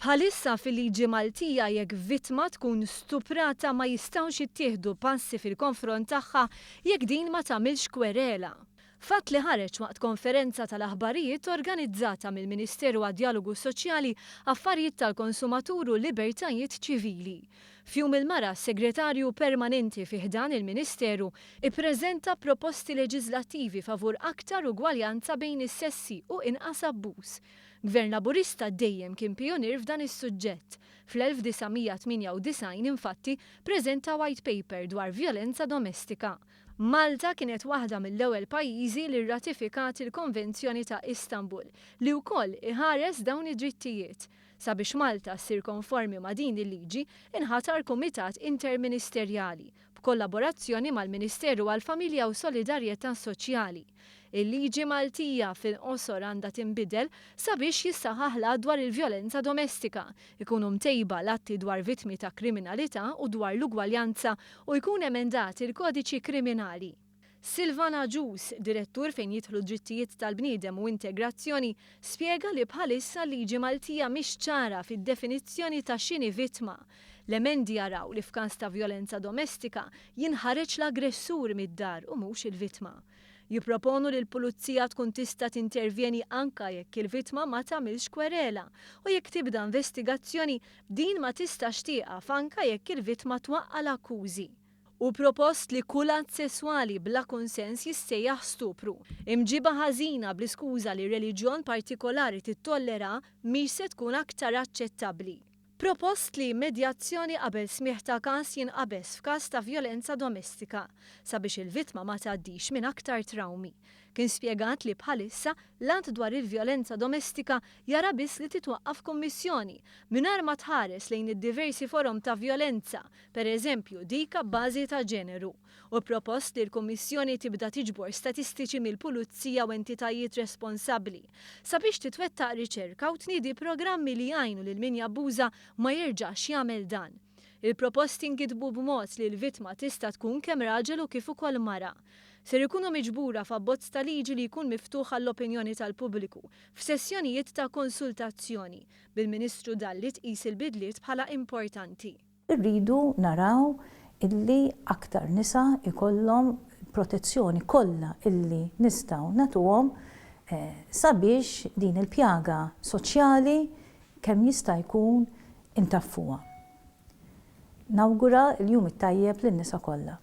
Bħalissa fil-liġi Maltija jekk vittma tkun stuprata ma jistgħux jittieħdu passi fil-konfront tagħha jekk din ma tagħmilx kwerela. Fatt li ħareġ waqt konferenza tal-aħbarijiet organizzata mill-Ministeru għad-Djalogu Soċjali, Affarijiet tal-Konsumatur u Libertajiet Ċivili. F'Jum il-Mara, s-Segretarju Permanenti fi ħdan il-Ministeru ippreżenta proposti leġiżlattivi favur aktar ugwaljanza bejn is-sessi u inqas abbuż. Gvern Laburista dejjem kien pijunier f'dan is-suġġett. Fl-1998, infatti, preżenta White Paper dwar vjolenza domestika. Malta kienet waħda mill-ewwel pajjiżi li rratifikat il-Konvenzjoni ta' Istanbul, li wkoll iħares dawn id-drittijiet. Sabiex Malta ssir konformi ma' din il-liġi, inħatar kumitat interministerjali, b'kollaborazzjoni mal-Ministeru għall-Familja u Solidarjetà Soċjali. Il-liġi Maltija fil-qosor għandha tinbidel sabiex jissaħħaħ l-Att dwar il-Vjolenza Domestika, ikunu mtejba l-atti dwar vittmi ta' kriminalità u dwar l-ugwaljanza u jkun emendat il-Kodiċi Kriminali. Silvan Agius, Direttur fejn jidħlu drittijiet tal-bniedem u integrazzjoni, spjega li bħalissa l-liġi Maltija mhix ċara fid-definizzjoni ta' x'inhi vittma. L-emendi jaraw li f'każ ta' vjolenza domestika jinħareġ l-aggressur mid-dar u mhux il-vittma. Jipproponu li l-pulizija tkun tista' tintervjeni anka jekk il-vittma ma tagħmilx kwerela u jekk tibda investigazzjoni din ma tistax tieqaf anka jekk il-vittma twaqqa' l-akkużi. Hu propost li kull att sesswali bla kunsens jissejjaħ stupru. Imġiba ħażina bl-iskuża li reliġjon partikolari tittollera mhix se tkun aktar aċċettabbli. Propost li medjazzjoni qabel smigħ ta' każ jinqabeż f'każ ta' vjolenza domestika, sabiex il-vittma ma tgħaddix minn aktar trawmi. Kien spjegat li bħalissa l-Att dwar il-Vjolenza Domestika jara biss li titwaqqaf kummissjoni, mingħajr ma tħares lejn id-diversi forom ta' vjolenza, per eżempju dik abbażi ta' ġeneru. Hu propost li l-Kummissjoni tibda tiġbor statistiċi mill-pulizija u entitajiet responsabbli, sabiex titwettaq riċerka u tniedi programmi li jgħinu lil min jabbuża ma jerġax jagħmel dan. Il-proposti nkitbu b'mod li l-vittma tista' tkun kemm raġel u kif ukoll mara. Ser ikunu miġbura f'abbozz ta' liġi li jkun miftuħ għall-opinjoni tal-pubbliku f'sessjonijiet ta' konsultazzjoni, bil-Ministru Dalli tqis il-bidliet bħala importanti. Irridu naraw illi aktar nisa jkollhom il-protezzjoni kollha illi nistgħu nagħtuhom sabiex din il-pjaga soċjali kemm jista' jkun intaffuha. Nawgura l-Jum it-Tajjeb lin-nisa kollha.